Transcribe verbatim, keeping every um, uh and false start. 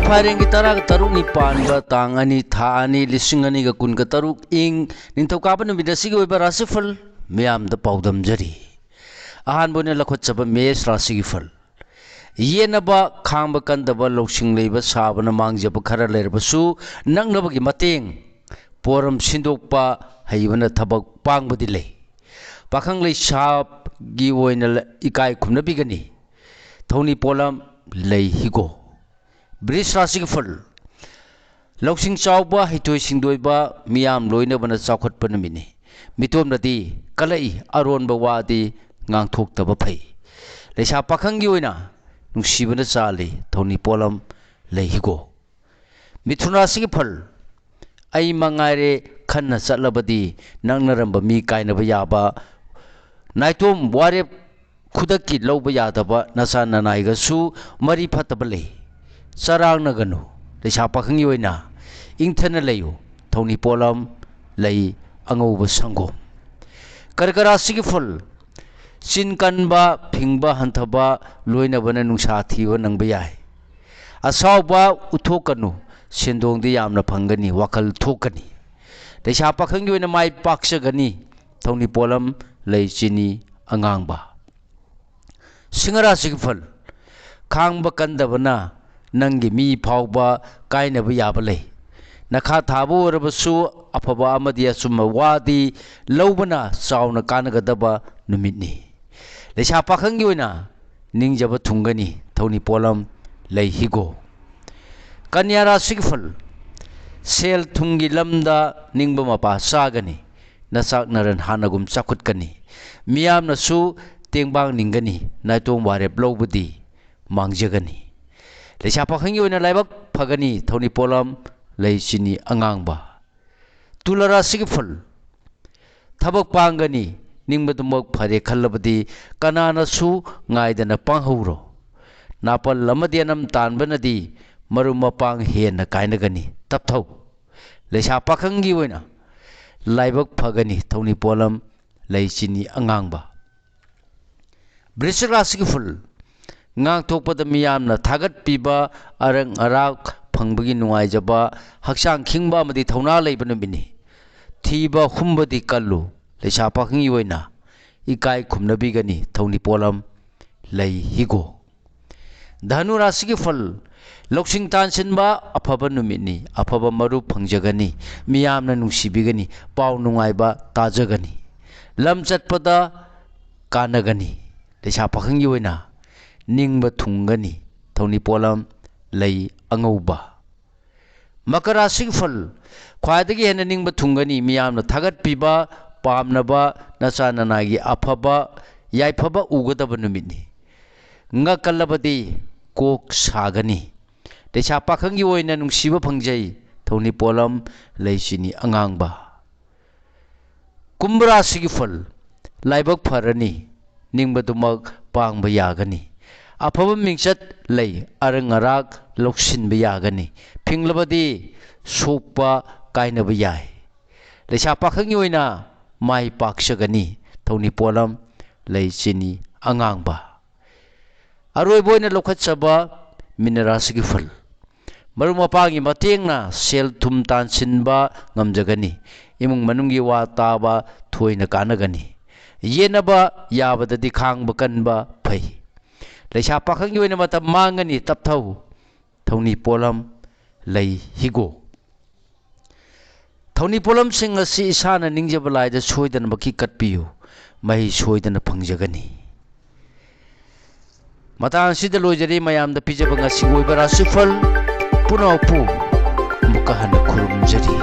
ꯐꯥꯏꯔꯦꯟꯒꯤ ꯇꯔꯥꯒ ꯇꯔꯨꯛꯅꯤ ꯄꯥꯟꯕ ꯇꯥꯡ ꯑꯅꯤ, ꯊꯥ ꯑꯅꯤ, ꯂꯤꯁꯤꯡ ꯑꯅꯤꯒ ꯀꯨꯟꯒ ꯇꯔꯨꯛ, ꯏꯪ ꯅꯤꯡꯊꯧꯀꯥꯕ ꯅꯨꯃꯤꯠ ꯑꯁꯤꯒꯤ ꯑꯣꯏꯕ ꯔꯥꯁꯤꯐꯜ ꯃꯤꯌꯥꯝꯗ ꯄꯥꯎꯗꯝꯖꯔꯤ꯫ ꯑꯍꯥꯟꯕ ꯑꯣꯏꯅ ꯂꯧꯈꯠꯆꯕ ꯃꯦꯁ ꯔꯥꯁꯤꯒꯤ ꯐꯜ꯫ ꯌꯦꯠꯅꯕ ꯈꯥꯡꯕ ꯀꯟꯗꯕ ꯂꯧꯁꯤꯡ ꯂꯩꯕ ꯁꯥꯕꯅ ꯃꯥꯡꯖꯕ ꯈꯔ ꯂꯩꯔꯕꯁꯨ, ꯅꯛꯅꯕꯒꯤ ꯃꯇꯦꯡ, ꯄꯣꯔꯝ ꯁꯤꯟꯗꯣꯛꯄ ꯍꯩꯕꯅ ꯊꯕꯛ ꯄꯥꯡꯕꯗꯤ ꯂꯩ꯫ ꯄꯥꯈꯪ ꯂꯩꯁꯥꯒꯤ ꯑꯣꯏꯅ ꯏꯀꯥꯏ ꯈꯨꯝꯅꯕꯤꯒꯅꯤ꯫ ꯊꯧꯅꯤ ꯄꯣꯠꯂꯝ ꯂꯩ ꯍꯤꯒꯣ꯫ ꯕ꯭ꯔꯤꯖ ꯔꯥꯁꯤꯒꯤ ꯐꯜ꯫ ꯂꯧꯁꯤꯡ ꯆꯥꯎꯕ, ꯍꯩꯊꯣꯏ ꯁꯤꯡꯊꯣꯏꯕ, ꯃꯤꯌꯥꯝ ꯂꯣꯏꯅꯕꯅ ꯆꯥꯎꯈꯠꯄ ꯅꯨꯃꯤꯠꯅꯤ꯫ ꯃꯤꯇꯣꯝꯅꯗꯤ ꯀꯜꯂꯛꯏ, ꯑꯔꯣꯟꯕ ꯋꯥꯗꯤ ꯉꯥꯡꯊꯣꯛꯇꯕ ꯐꯩ꯫ ꯂꯩꯁꯥ ꯄꯥꯈꯪꯒꯤ ꯑꯣꯏꯅ ꯅꯨꯡꯁꯤꯕꯅ ꯆꯥꯜꯂꯤ, ꯊꯧꯅꯤ ꯄꯣꯠꯂꯝ ꯂꯩ ꯍꯤꯒꯣ꯫ ꯃꯤꯊꯨꯟ ꯔꯥꯁꯤꯒꯤ ꯐꯜ꯫ ꯑꯩ ꯃꯉꯥꯏꯔꯦ ꯈꯟꯅ ꯆꯠꯂꯕꯗꯤ ꯅꯛꯅꯔꯝꯕ ꯃꯤ ꯀꯥꯏꯅꯕ ꯌꯥꯕ, ꯅꯥꯏꯇꯣꯝ ꯋꯥꯔꯦꯞ ꯈꯨꯗꯛꯀꯤ ꯂꯧꯕ ꯌꯥꯗꯕ, ꯅꯆꯥ ꯅꯅꯥꯏꯒꯁꯨ ꯃꯔꯤ ꯐꯠꯇꯕ ꯂꯩ꯫ ꯆꯔꯥꯡꯅꯒꯅꯨ꯫ ꯂꯩꯁꯥ ꯄꯥꯈꯪꯒꯤ ꯑꯣꯏꯅ ꯏꯪꯊꯅ ꯂꯩꯌꯨ꯫ ꯊꯧꯅꯤ ꯄꯣꯠꯂꯝ ꯂꯩ ꯑꯉꯧꯕ ꯁꯪꯒꯣꯝ꯫ ꯀꯔꯀ ꯔꯥꯁꯤꯒꯤ ꯐꯜ꯫ ꯆꯤꯟ ꯀꯟꯕ, ꯐꯤꯡꯕ ꯍꯟꯊꯕ, ꯂꯣꯏꯅꯕꯅ ꯅꯨꯡꯁꯥ ꯊꯤꯕ ꯅꯪꯕ ꯌꯥꯏ꯫ ꯑꯁꯥꯎꯕ ꯎꯠꯊꯣꯛꯀꯅꯨ꯫ ꯁꯦꯟꯗꯣꯡꯗꯤ ꯌꯥꯝꯅ ꯐꯪꯒꯅꯤ, ꯋꯥꯈꯜ ꯊꯣꯛꯀꯅꯤ꯫ ꯂꯩꯁꯥ ꯄꯥꯈꯪꯒꯤ ꯑꯣꯏꯅ ꯃꯥꯏ ꯄꯥꯛꯆꯒꯅꯤ꯫ ꯊꯧꯅꯤ ꯄꯣꯠꯂꯝ ꯂꯩ ꯆꯤꯅꯤ ꯑꯉꯥꯡꯕ꯫ ꯁꯤꯡꯍ ꯔꯥꯁꯤꯒꯤ ꯐꯜ꯫ ꯈꯥꯡꯕ ꯀꯟꯗꯕꯅ ꯅꯪꯒꯤ ꯃꯤ ꯐꯥꯎꯕ ꯀꯥꯏꯅꯕ ꯌꯥꯕ ꯂꯩ꯫ ꯅꯈꯥ ꯊꯥꯕ ꯑꯣꯏꯔꯕꯁꯨ, ꯑꯐꯕ ꯑꯃꯗꯤ ꯑꯆꯨꯝꯕ ꯋꯥꯗꯤ ꯂꯧꯕꯅ ꯆꯥꯎꯅ ꯀꯥꯟꯅꯒꯗꯕ ꯅꯨꯃꯤꯠꯅꯤ꯫ ꯂꯩꯁꯥ ꯄꯥꯈꯪꯒꯤ ꯑꯣꯏꯅ ꯅꯤꯡꯖꯕ ꯊꯨꯡꯒꯅꯤ꯫ ꯊꯧꯅꯤ ꯄꯣꯠꯂꯝ ꯂꯩ ꯍꯤꯒꯣ꯫ ꯀꯟꯌꯥ ꯔꯥꯁꯤꯒꯤ ꯐꯜ꯫ ꯁꯦꯜ ꯊꯨꯝꯒꯤ ꯂꯝꯗ ꯅꯤꯡꯕ ꯃꯄꯥ ꯆꯥꯒꯅꯤ꯫ ꯅꯆꯥꯛ ꯅꯔꯟ ꯍꯥꯟꯅꯒꯨꯝ ꯆꯥꯎꯈꯠꯀꯅꯤ꯫ ꯃꯤꯌꯥꯝꯅꯁꯨ ꯇꯦꯡꯕꯥꯡ ꯅꯤꯡꯒꯅꯤ꯫ ꯅꯥꯏꯇꯣꯝ ꯋꯥꯔꯦꯞ ꯂꯧꯕꯗꯤ ꯃꯥꯡꯖꯒꯅꯤ꯫ ꯂꯩꯁꯥ ꯄꯥꯈꯪꯒꯤ ꯑꯣꯏꯅ ꯂꯥꯏꯕꯛ ꯐꯒꯅꯤ꯫ ꯊꯧꯅꯤ ꯄꯣꯠꯂꯝ ꯂꯩ ꯆꯤꯅꯤ ꯑꯉꯥꯡꯕ꯫ ꯇꯨꯂꯥ ꯔꯥꯁꯤꯒꯤ ꯐꯜ꯫ ꯊꯕꯛ ꯄꯥꯡꯒꯅꯤ꯫ ꯅꯤꯡꯕꯗꯨꯃꯛ ꯐꯔꯦ ꯈꯜꯂꯕꯗꯤ ꯀꯅꯥꯅꯁꯨ ꯉꯥꯏꯗꯅ ꯄꯥꯡꯍꯧꯔꯣ꯫ ꯅꯥꯄꯜ ꯑꯃꯗꯤ ꯑꯅꯝ ꯇꯥꯟꯕꯅꯗꯤ ꯃꯔꯨꯞ ꯃꯄꯥꯡ ꯍꯦꯟꯅ ꯀꯥꯏꯅꯒꯅꯤ꯫ ꯇꯞꯊꯧ꯫ ꯂꯩꯁꯥ ꯄꯥꯈꯪꯒꯤ ꯑꯣꯏꯅ ꯂꯥꯏꯕꯛ ꯐꯒꯅꯤ꯫ ꯊꯧꯅꯤ ꯄꯣꯠꯂꯝ ꯂꯩ ꯆꯤꯅꯤ ꯑꯉꯥꯡꯕ꯫ ꯕ꯭ꯔꯤꯁꯤꯛ ꯔꯥꯁꯤꯒꯤ ꯐꯜ꯫ ꯉꯥꯡꯊꯣꯛꯄꯗ ꯃꯤꯌꯥꯝꯅ ꯊꯥꯒꯠꯄꯤꯕ, ꯑꯔꯪ ꯑꯔꯥꯛ ꯐꯪꯕꯒꯤ ꯅꯨꯡꯉꯥꯏꯖꯕ, ꯍꯛꯆꯥꯡ ꯈꯤꯡꯕ ꯑꯃꯗꯤ ꯊꯧꯅꯥ ꯂꯩꯕ ꯅꯨꯃꯤꯠꯅꯤ꯫ ꯊꯤꯕ ꯍꯨꯝꯕꯗꯤ ꯀꯜꯂꯨ, ꯂꯩꯁꯥ ꯄꯥꯈꯪꯒꯤ ꯑꯣꯏꯅ ꯏꯀꯥꯏ ꯈꯨꯝꯅꯕꯤꯒꯅꯤ꯫ ꯊꯧꯅꯤꯄꯣꯠꯂꯝ ꯂꯩ ꯍꯤꯒꯣꯛ꯫ ꯙꯅꯨ ꯔꯥꯁꯤꯒꯤ ꯐꯜ, ꯂꯧꯁꯤꯡ ꯇꯥꯟꯁꯤꯟꯕ ꯑꯐꯕ ꯅꯨꯃꯤꯠꯅꯤ꯫ ꯑꯐꯕ ꯃꯔꯨꯞ ꯐꯪꯖꯒꯅꯤ꯫ ꯃꯤꯌꯥꯝꯅ ꯅꯨꯡꯁꯤꯕꯤꯒꯅꯤ꯫ ꯄꯥꯎ ꯅꯨꯡꯉꯥꯏꯕ ꯇꯥꯖꯒꯅꯤ꯫ ꯂꯝ ꯆꯠꯄꯗ ꯀꯥꯟꯅꯒꯅꯤ꯫ ꯂꯩꯁꯥ ꯄꯥꯈꯪꯒꯤ ꯑꯣꯏꯅ ꯅꯤꯡꯕ ꯊꯨꯡꯒꯅꯤ꯫ ꯊꯧꯅꯤꯄꯣꯠꯂꯝ ꯂꯩ ꯑꯉꯧꯕ꯫ ꯃꯀꯔ ꯔꯥꯁꯤꯒꯤ ꯐꯜ, ꯈ꯭ꯋꯥꯏꯗꯒꯤ ꯍꯦꯟꯅ ꯅꯤꯡꯕ ꯊꯨꯡꯒꯅꯤ꯫ ꯃꯤꯌꯥꯝꯅ ꯊꯥꯒꯠꯄꯤꯕ, ꯄꯥꯝꯅꯕ, ꯅꯆꯥ ꯅꯅꯥꯏꯒꯤ ꯑꯐꯕ ꯌꯥꯏꯐꯕ ꯎꯒꯗꯕ ꯅꯨꯃꯤꯠꯅꯤ꯫ ꯉꯛꯀꯜꯂꯕꯗꯤ ꯀꯣꯛ ꯁꯥꯒꯅꯤ꯫ ꯂꯩꯁꯥ ꯄꯥꯈꯪꯒꯤ ꯑꯣꯏꯅ ꯅꯨꯡꯁꯤꯕ ꯐꯪꯖꯩ꯫ ꯊꯧꯅꯤꯄꯣꯠꯂꯝ ꯂꯩꯆꯤꯅꯤ ꯑꯉꯥꯡꯕ꯫ ꯀꯨꯝꯚ ꯔꯥꯁꯤꯒꯤ ꯐꯜ, ꯂꯥꯏꯕꯛ ꯐꯔꯅꯤ꯫ ꯅꯤꯡꯕꯗꯨꯃꯛ ꯄꯥꯡꯕ ꯌꯥꯒꯅꯤ꯫ ꯑꯐꯕ ꯃꯤꯡꯆꯠ ꯂꯩ꯫ ꯑꯔꯪ ꯑꯔꯥꯛ ꯂꯧꯁꯤꯟꯕ ꯌꯥꯒꯅꯤ꯫ ꯐꯤꯡꯂꯕꯗꯤ ꯁꯣꯛꯄ ꯀꯥꯏꯅꯕ ꯌꯥꯏ꯫ ꯂꯩꯁꯥ ꯄꯥꯈꯪꯒꯤ ꯑꯣꯏꯅ ꯃꯥꯏ ꯄꯥꯛꯆꯒꯅꯤ꯫ ꯊꯧꯅꯤꯄꯣꯠꯂꯝ ꯂꯩꯆꯤꯅꯤ ꯑꯉꯥꯡꯕ꯫ ꯑꯔꯣꯏꯕ ꯑꯣꯏꯅ ꯂꯧꯈꯠꯆꯕ ꯃꯤꯅ ꯔꯥꯁꯤꯒꯤ ꯐꯜ꯫ ꯃꯔꯨꯞ ꯃꯄꯥꯡꯒꯤ ꯃꯇꯦꯡꯅ ꯁꯦꯜ ꯊꯨꯝ ꯇꯥꯟꯁꯤꯟꯕ ꯉꯝꯖꯒꯅꯤ꯫ ꯏꯃꯨꯡ ꯃꯅꯨꯡꯒꯤ ꯋꯥ ꯇꯥꯕ ꯊꯣꯏꯅ ꯀꯥꯟꯅꯒꯅꯤ꯫ ꯌꯦꯠꯅꯕ ꯌꯥꯕꯗꯗꯤ ꯈꯥꯡꯕ ꯀꯟꯕ ꯐꯩ꯫ ꯂꯩꯁꯥ ꯄꯥꯈꯪꯒꯤ ꯑꯣꯏꯅ ꯃꯇꯝ ꯃꯥꯡꯒꯅꯤ, ꯇꯞꯊꯧ꯫ ꯊꯧꯅꯤꯄꯣꯠꯂꯝ ꯂꯩ ꯍꯤꯒꯣꯛ꯫ ꯊꯧꯅꯤꯄꯣꯠꯂꯝꯁꯤꯡ ꯑꯁꯤ ꯏꯁꯥꯅ ꯅꯤꯡꯖꯕ ꯂꯥꯏꯗ ꯁꯣꯏꯗꯅꯃꯛꯀꯤ ꯀꯠꯄꯤꯌꯨ꯫ ꯃꯍꯩ ꯁꯣꯏꯗꯅ ꯐꯪꯖꯒꯅꯤ꯫ ꯃꯇꯥꯡ ꯑꯁꯤꯗ ꯂꯣꯏꯖꯔꯦ ꯃꯌꯥꯝꯗ ꯄꯤꯖꯕ ꯉꯁꯤꯒꯤ ꯑꯣꯏꯕ ꯔꯥꯁꯤꯐꯜ ꯄꯨꯝꯅꯃꯛꯄꯨ ꯑꯃꯨꯛꯀ ꯍꯟꯅ ꯈꯨꯔꯨꯝꯖꯔꯤ꯫